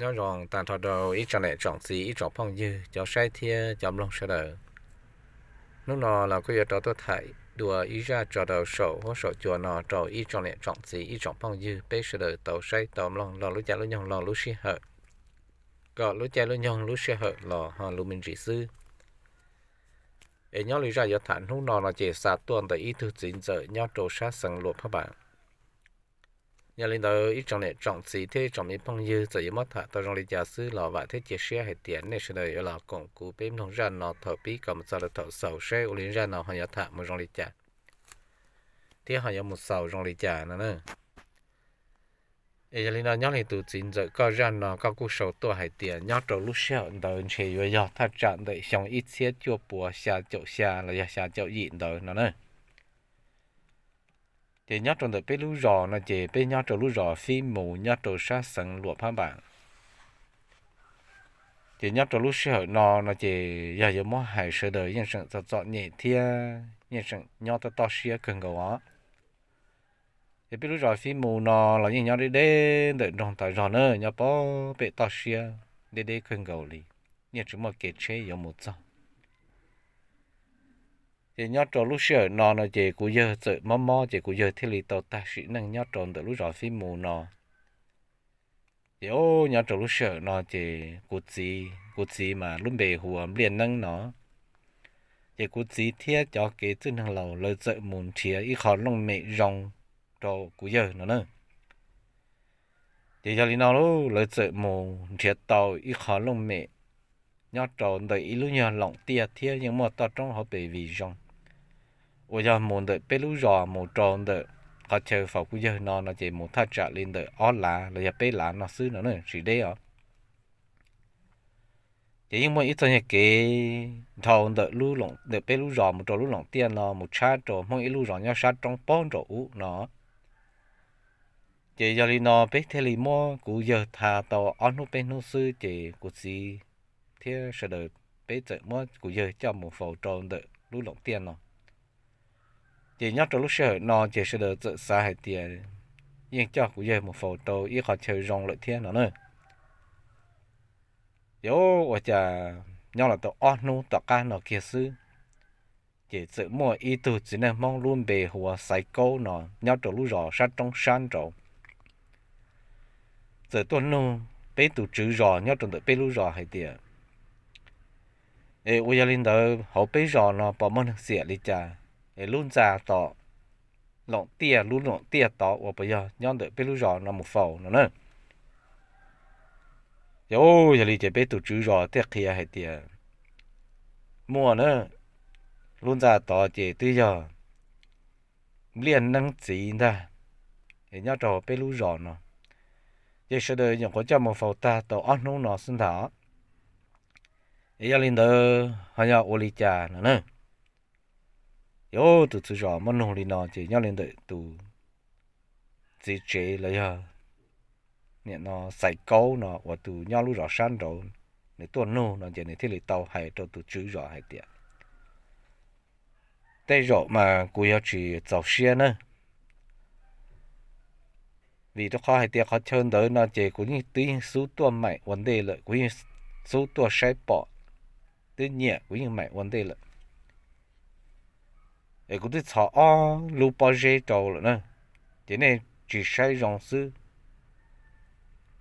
Nyob zoo tag nrho rau ib tsoom niam tsoom txiv, ib tsoom phooj ywg, cov saib thiab cov mloog sawv daws. Hnub no los kuj yuav rov tuaj tham dua ib zaj tso rau saum huab saum cua no rau ib tsoom niam tsoom txiv, ib tsoom phooj ywg, peb sawv daws tau saib tau mloog los lub caij lub nyoog los lub sij hawm, kom lub caij lub nyoog lub sij hawm los ho lus me ntsis xwb. Es nyob li zaj yuav tham hnub no no ces xa tuaj ntawm ib tug txiv ntxawm nyob rau sab xeev Luam Phab Npaam. Yog li ntawd ib tsoom niam tsoom txiv thiab ib tsoom me phooj ywg, txawm yuav muab tham tau zoo li cas xwb los vam thiab cia siab hais tias nej sawv daws yuav los koom kuv peb mloog zaj no thaum pib kom mus txog rau thaum xaus saib ua li zaj no ho yuav tham mus zoo li cas thiab ho yuav mus xaus zoo li cas no na. Es yog li no nyob li tus txiv ntxawm koj zaj no koj kuj sau tuaj hais tias nyob rau lub sij hawm ntawd ntshe yuav yog thaj tsam ntawm xyoo ib txhiab cuaj puas xya caum xya los yog xya caum yim ntawd no na. Ces nyob rau ntawm peb lub zos no ces peb nyob rau lub zos Fib Mus nyob rau sab xeev Luam Phab Npaam. Ces nyob rau lub sij hawm no no ces yog yuav muab hais sawv daws yeej tseem txom txom nyem thiab yeej tseem nyob toj toj siab kawg nkaus os. Ces peb lub zos Fib Mus no los yeej nyob deb deb ntawm nroog tas zog na, nyob pem toj siab deb deb kawg nkaus li, yeej tsis muaj kev tsheb yuav mus txog. Ces nyob rau lub sij hawm no no ces kuv yawg txawm mob mob ces kuv yawg thiaj li tau tag sim neej nyob rau ntawm lub zos Fib Mus no. Ces nyob rau lub sij hawm no ces kuv txiv, kuv txiv mas lub npe hu ua Npliaj Neeb no. Ces kuv txiv thiab cov kev txwj neeg laus lawv txawm mus nrhiav ib qho looj mem zoo rau kuv yawg no na. Ces yog li no lawv txawm mus nrhiav tau ib qho looj mem nyob rau ntawm ib lub nyuag loom tiaj thiab yeej muaj toj roob hauv pes vim zoo, uas yog mus ntawm peb lub zos mus rau ntawm qhov chaw faus kuv yawg no no ces mus thaj tsam li ntawm ob lav los yog peb lav no xwb no na, tsis deb os. Ces yeej muaj ib txoj nyuag kev dhau ntawm, ntawm peb lub zos mus rau lub loom tiaj no mus tshab rau Hmoob ib lub zos nyob sab roob pem nraum ub no. Ces yog li no peb thiaj li muab kuv yawg tha tau ob hnub peb hnub xwb ces kuv txiv thiab sawv daws peb txawm muab kuv yawg coj mus faus rau ntawm lub loom tiaj no. Ces nyob rau lub sij hawm no ces sawv daws txawm xav hais tias yeej coj kuv yawg mus faus rau ib qho chaw zoo lawm thiab no na. Ces ua cas nyob los tau ob hnub tom qab no kiag xwb, ces txawm muaj ib tug txiv neej Hmoob lub npe hu ua Xaiv Kaub no nyob rau lub zos sab roob sab nraud txawm tuaj nug peb tus tswv zos nyob rau ntawm peb lub zos hais tias, es ua yog li ntawd hauv peb zos no puas muaj neeg xiam li cas, es lub ntxa tom loom tiaj, lub loom tiaj tod uas puas yog nyob ntawm peb lub zos no mus faus no na. Ces yog li ces peb tus tswv zos thiaj qhia hais tias, muaj na, lub ntxa tod ces twb yog Npliaj Neeb txiv ntag, es nyob rau peb lub zos no, ces sawv daws nyuam qhuav coj mus faus tag tau ob hnub no xwb ntag. Es yog li ntawd ho yog ua li cas no na? Ces tus tswv zos muab nug li no ces nyob li ntawm tus txiv tsev los yog nim no Xaiv Kaub no uas tus nyob lub zos sab nraud, nws tuaj nug no ces nws thiaj li tau hais rau tus tswv zos hais tias, tej zaum mas kuv yuav tsis txaus siab na, vim rau qhov hais tias qhov chaw ntawd no ces kuv yeej twb yeej xub tuaj maim ua ntej lawm, kuv yeej xub tuaj saib pom, twb nyiam kuv yeej maim ua ntej lawm. Es kuv twb txhos ob lub pob zeb rau lawm na, ces nej tsis saib zoo xwb.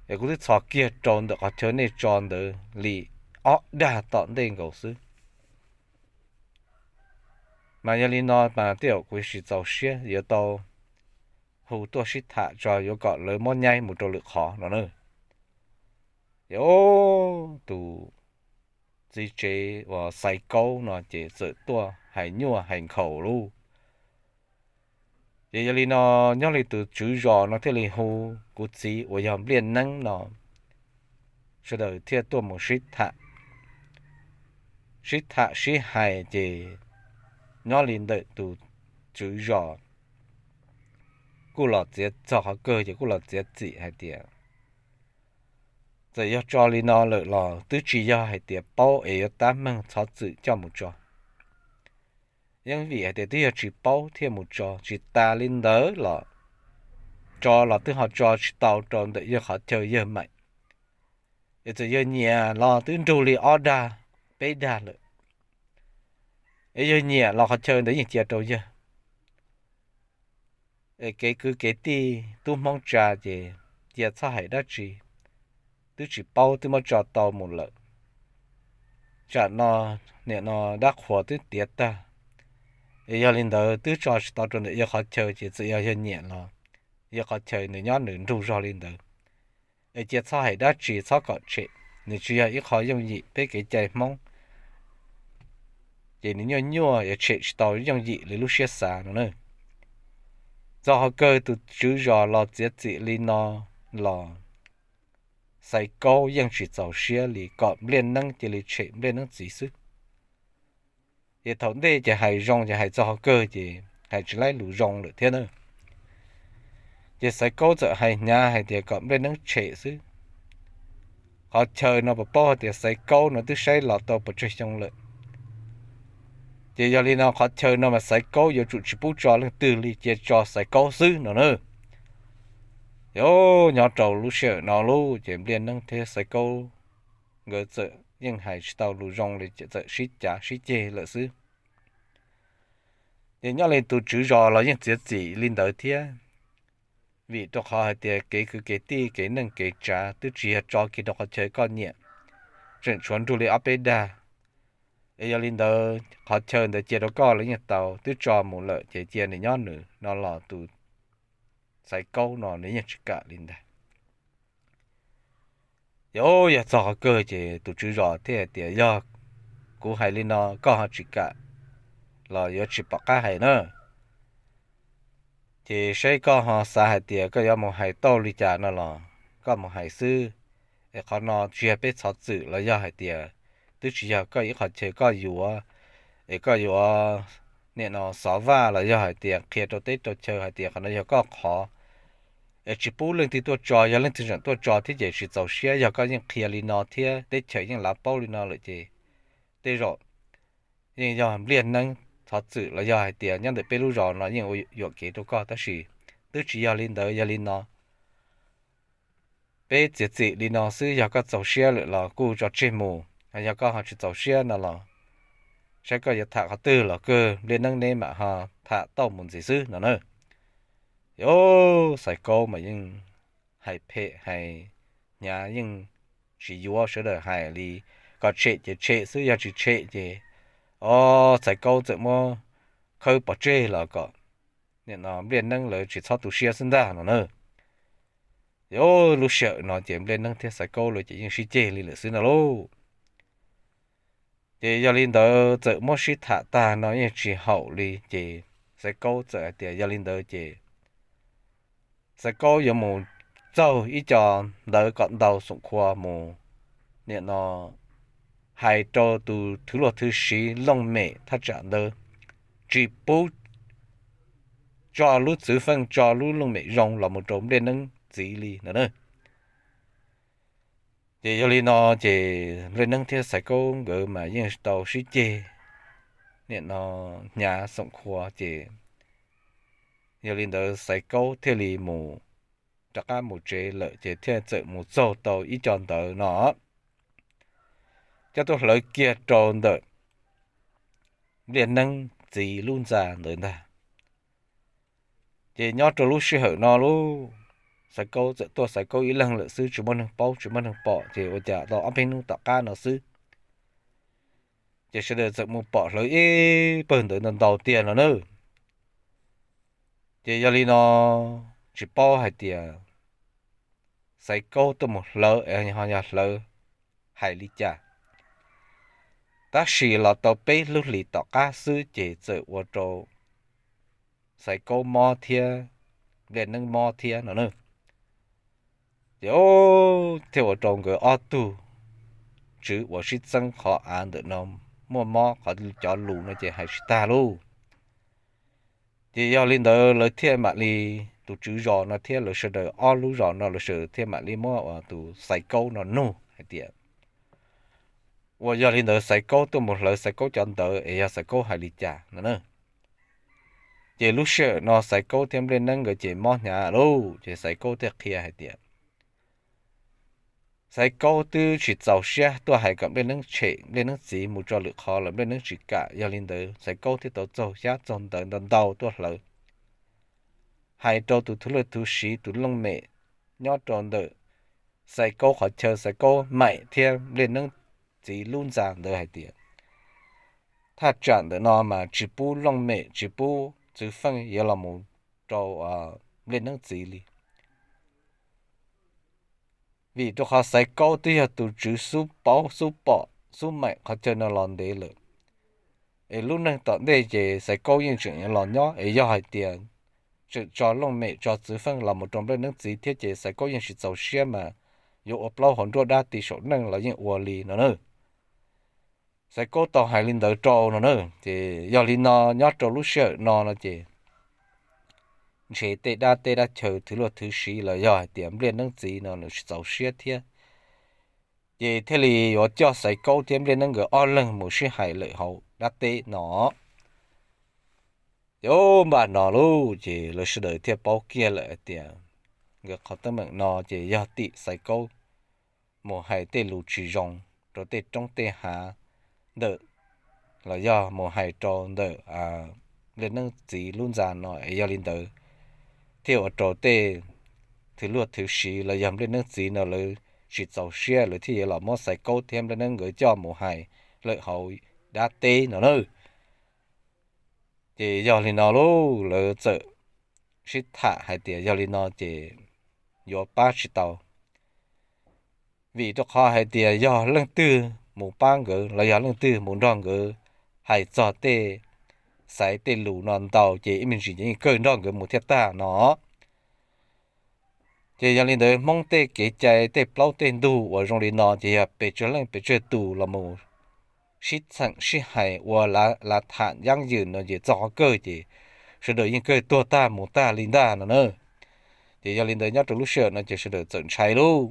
Es kuv twb txhos kiag rau ntawm qhov chaw nej tso ntawd li ob dag tom ntej nkaus xwb. Mas yog li no mas tej zaum kuv tsis txaus siab, yuav tau hu tuaj sib tham tso, yuav kom lawv muab nyaib mus rau lwm qhov no na. Ces tus txiv tsev uas Xaiv Kaub no ces txawm tuaj hais nyuaj hais nkhaus lauj. Ces yog li no, nyob li tus tswv zos no thiaj li hu kuv txiv uas yog Npliaj Neeb no sawv daws thiaj tuaj mus sib tham, sib tham sib hais ces nyob li ntawm tus tswv zos kuj los txiav txog qhov kawg ces kuj los txiav txim hais tias, txawm yog tso li no lawm los twb tsis yog hais tias paub es yuav tab meeg txhob txwm coj mus tso. Yeej vim hais tias twb yog tsis paub thiaj mus tso, tsis tas li ntawd los tso los twb ho tso tsis tau rau ntawm yawg qhov chaw yawg maim. Txawm yawg nyiam los twb nrug li ob dag, peb dag lawm. Es yawg nyiam los qhov chaw ntawd yeej cia rau yawg. Es kev kwv kev tij tub Hmoob tsa ces cia txhob hais dab tsi, twb tsis paub twb muab tso tau mus lawm. Tsam no, nim no dab qhuas twb tiav tag. Es yog li ntawd twb tso tsis tau rau ntawm yawg qhov chaw ces txawm yog yawg nyiam los yawg qhov chaw nws nyob nws nrug zog li ntawd. Es cia txhob hais dab tsi, txhob kom tshem, nws tsis yog ib qho yooj yim peb kev cai Hmoob. Ces nws nyuaj nyuaj yuav tshem tsis tau yooj yim li lub siab xav no na. Txog qhov kawg tus tswv zos los txiav txim li no los Xaiv Kaub yeej tsis txaus siab li kom Npliaj Neeb cia li tshem Npliaj Neeb txiv xwb. Ces thaum ntej ces hais zoo ces hais txog qhov kawg ces hais tsis laib lus zoo lawm thiab na. Ces Xaiv Kaub txawm hais hnyav hais tias kom Npliaj Neeb tshem xwb. Qhov chaw no puas paub hais tias Xaiv Kaub no twb saib los tau pes tsawg xyoo lawm. Ces yog li no qhov chaw no mas Xaiv Kaub yuav tsum tsis pub tso leej twg li, cia tso Xaiv Kaub xwb no na. Ces nyob rau lub sij hawm no lauj, ces Npliaj Neeb thiab Xaiv Kaub nkawd txawm yeej hais tsis tau lus zoo li, txawm sib cav sib ceg lawm xwb. Ces nyob li tus tswv zos los yeej txiav txim li ntawd thiab, vim rau qhov hais tias kev kwv kev tij kev neej kev tsav twb tsis yog tso kiag rau qhov chaw koj nyiam, tseem tshuav nrug li ob peb dag. Es yog li ntawd qhov chaw ntawd cia rau koj los yeej tau, twb tso mus lawm ces cia nws nyob nws no los tus Xaiv Kaub no nws yeej tsis kam li ntag. Ces yog txog qhov kawg ces tus tswv zos thiaj hais tias yog kuv hais li no koj ho tsis kam los yuav tsis pom qab hais na. Ces saib koj ho xav hais tias koj yuav mus hais tau li cas no los koj mus hais xwb. Es qhov no tsis yog peb txhob txwm los yog hais tias twb tsis yog koj ib qho chaw koj yuav, es koj yuav nim no xov vaj los yog hais tias qhia rau teb rau chaw hais tias qhov no yog koj qhov, es tsis pub leej twg tuaj tso, yog leej twg tseem tuaj tso thiab ces tsis txaus siab. Yog koj yeej qhia li no thiab teb chaws yeej lav paub li no lawm ces tej zaum yeej yog Npliaj Neeb txhob txwm los yog hais tias nyob ntawm peb lub zos no yeej ua yuam kev rau koj, tab sis twb tsis yog li ntawd. Yog li no peb txiav txim li no xwb, yog koj txaus siab lawm los kuj tso tseg mus, yog koj ho tsis txaus siab no los saib koj yuav tham qhov twg los kawg Npliaj Neeb neb mam ho tham tau mus ntxiv xwb no na. Ces Xaiv Kaub mas yeej hais phem hais hnyav yeej tsis yuav sawv daws hais li, kom tshem ces tshem xwb, yog tsis tshem ces o Xaiv Kaub txawm muab khawb pov tseg los kom nim no Npliaj Neeb lawv tsis txhob tu siab xwb ntag no na. Ces lub sij hawm no ces Npliaj Neeb thiab Xaiv Kaub lawv ces yeej sib ceg li lawm xwb no lauj. Ces yog li ntawd txawm muab sib tham tag no yeej tsis haum li ces Xaiv Kaub txawm hais tias yog li ntawd ces Xaiv Kaub yuav mus txaug ib co ntawv kom ntau xoom khua mus nim no hais rau tus thwv luag thwv siv looj mem thaj tsam ntawd tsis pub tso lub txwv feej tso lub looj mem zoo los mus rau Npliaj Neeb txiv li no na. Ces yog li no ces Npliaj Neeb thiab Xaiv Kaub nkawd mas yeej tau sib ceg nim no hnyav xoom khua ces yog li ntawd Xaiv Kaub thiaj li mus rov qab mus tsev lawm ces thiaj txawm mus txaug tau ib co ntawv no coj tuaj hlawv kiag rau ntawm Npliaj Neeb txiv lub ntxa ntawd ntag. Ces nyob rau lub sij hawm no lauj, Xaiv Kaub txawm tuaj Xaiv Kaub ib leeg lawm xwb, tsis muaj neeg paub tsis muaj neeg pom, ces ua cas tau ob peb hnub tom qab no xwb ces sawv daws txawm mus pom hlawv ib pawg ntawv ntau ntau tiag no na. Ces yog li no tsis paub hais tias Xaiv Kaub tuaj mus hlawv es ho yog hlawv hais li cas, tab sis los tau peb lub hlis tom qab xwb ces txawm ua rau Xaiv Kaub mob thiab Npliaj Neeb mob thiab no na. Ces thiaj ua rau nkawd ob tug tswv uas sib txeeb qhov av ntawm no muaj mob, qhov cov lus no ces hais tsis tag lauj. Ces yog li ntawd lawv thiaj mam li, tus tswv zos no thiab lawv sawv daws ob lub zos no lawv sawv daws thiaj mam li muab tus Xaiv Kaub no nug hais tias, ua yog li ntawd Xaiv Kaub tuaj mus hlawv Xaiv Kaub cov ntawv es yog Xaiv Kaub hais li cas no na. Ces lub sij hawm no Xaiv Kaub thiab Npliaj Neeb nkawd ces mob hnyav lauj, ces Xaiv Kaub thiaj qhia hais tias Xaiv Kaub twb tsis txaus siab tuaj hais kom Nplij Neeb tshem Nplij Neeb txiv mus rau lwm qhov lawm, Nplij Neeb tsis kam. Yog li ntawd Xaiv Kaub thiaj tau txaug xyab txaug ntawv ntau ntau tuaj hlawv, hais rau tus thwv luj thwv siv tus looj mem nyob rau ntawm Xaiv Kaub qhov chaw, Xaiv Kaub maim thiab Nplij Neeb txiv lub ntxa ntawd hais tias thaj tsam ntawm no mas tsis pub looj mem tsis pub txwv feej yuav los mus rau Nplij Neeb txiv li. Vim rau qhov Xaiv Kaub twb yog tus tswv xub paub xub pom xub maim qhov chaw no los ntev lawm, es lub neej tom ntej ces Xaiv Kaub yeej tseem yuav los nyob, es yog hais tias tseem tso looj mem tso txwv feej los mus rau Nplij Neeb txiv thiab ces Xaiv Kaub yeej tsis txaus siab mas yuav ua plaub hau nruab dab ti saum neej los yeej ua li no na. Xaiv Kaub tau hais li ntawd rau no na. Ces yog li no nyob rau lub sij hawm no no ces ntshe tej dab teb dab chaw thwv luj thwv siv los yog hais tias Nplij Neeb txiv no nws tsis txaus siab thiab, ces thiaj li yuav coj Xaiv Kaub thiab Nplij Neeb nkawd ob leeg mus sib hais lawm hauv dab teb no. Ces npaj no lauj, ces lawv sawv daws thiaj paub kiag lawm hais tias nkawd qhov teeb meem no ces yog tim Xaiv Kaub mus hais tej lus tsis zoo rau tej roob tej hav ntawm, los yog mus hais rau ntawm Nplij Neeb txiv lub ntxa no es yog li ntawd thiaj ua rau tej thwv luj thwv siv los yog Nplij Neeb txiv no lawv tsis txaus siab, lawv thiaj yuav los muab Xaiv Kaub thiab Nplij Neeb nkawd coj mus hais lawm hauv dab teb no na. Ces yog li no lauj, lawv txawm sib tham hais tias yog li no ces yuav pab tsis tau, vim rau qhov hais tias yog leej twg mus pab nkawd los yog leej twg mus nrog nkawd hais txog tej xaiv tej lus no ntau ces ib me ntsis ces yeej kawg nrog nkawd mus thiaj tag no. Ces yog li ntawd Hmoob tej kev cai tej plaub tej ntug uas zoo li no ces yog pes tsawg leej pes tsawg tus los mus sib txheem sib hais ua lav tham yaab ywm no ces txog qhov kawg ces sawv daws yeej kawg tuag tag mus tag li ntag no na. Ces yog li ntawd nyob rau lub sij hawm no ces sawv daws txawm ntshai lauj.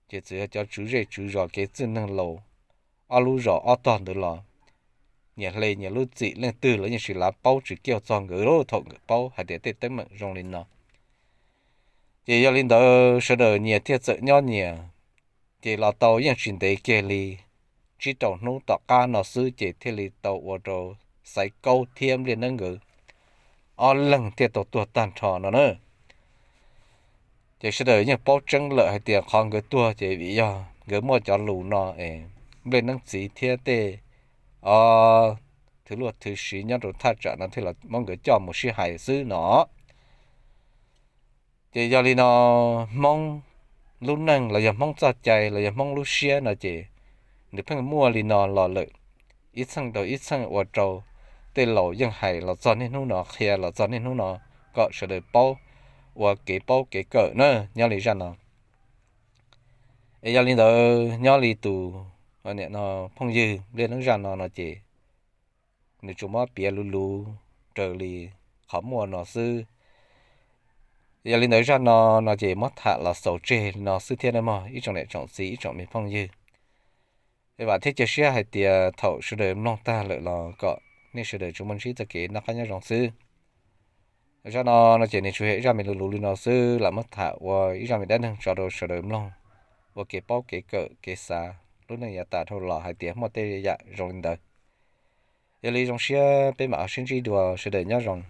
Ces txawm yog cov tswv zej tswv zos kev txwj neeg laus ob lub zos ob tog ntawd los nyias hle nyias lub txim, leej twg los yeej tsis lav paub tsis kiaj txog nkawd lauj, thaum nkawd paub hais tias tej teeb meem zoo li no. Ces yog li ntawd sawv daws nyias thiaj txawm nyob nyias. Ces los tau yeej tsis ntev kiag li, tsib rau hnub tom qab no xwb ces thiaj li tau ua rau Xaiv Kaub thiab Npliaj Neeb nkawd ob leeg thiaj tau tuag tag nrho no na. Ces sawv daws yeej paub tseeb lawm hais tias qhov nkawd tuag ces vim yog nkawd muaj cov lus no es Npliaj Neeb txiv thiab tej o thwv luaj thwv siv nyob rau thaj tsam no thiaj los muab nkawd coj mus sib hais xwb no. Ces yog li no Hmoob lub neej los yog Hmoob txoj cai los yog Hmoob lub siab no ces nws pheej muaj li no los lawm, ib txheej rau ib txheej ua rau tej laus yeej hais los txog niaj hnub no, qhia los txog niaj hnub no, kom sawv daws paub ua kev paub kev kawm na nyob li zaj no. Es yog li ntawd nyob li tus phooj ywg Npliaj Neeb zaj no no ces nws tsuas muab piav luv luv raws li qhov muaj no xwb. Yog li ntawd zaj no no ces muab tham los xaus tseg li no xwb thiab nawb mog ib tsoom niam tsoom txiv ib tsoom me phooj ywg. Es vam thiab cia siab hais tias thaum sawv daws mloog tag lawm los kom nej sawv daws tsuas muaj ntsib txoj kev noj qab nyob zoo xwb. Zaj no no ces nws tsuas yog ib zaj me luv luv li no xwb, lam muab tham ua ib zaj me dab neeg tso rau sawv daws mloog ua kev paub kev kawm kev xav lub neej yav tas dhau los hais tias muaj tej yam zoo li ntawd. Yog li zoo siab peb mam ho sib ntsib dua, sawv daws nyob zoo.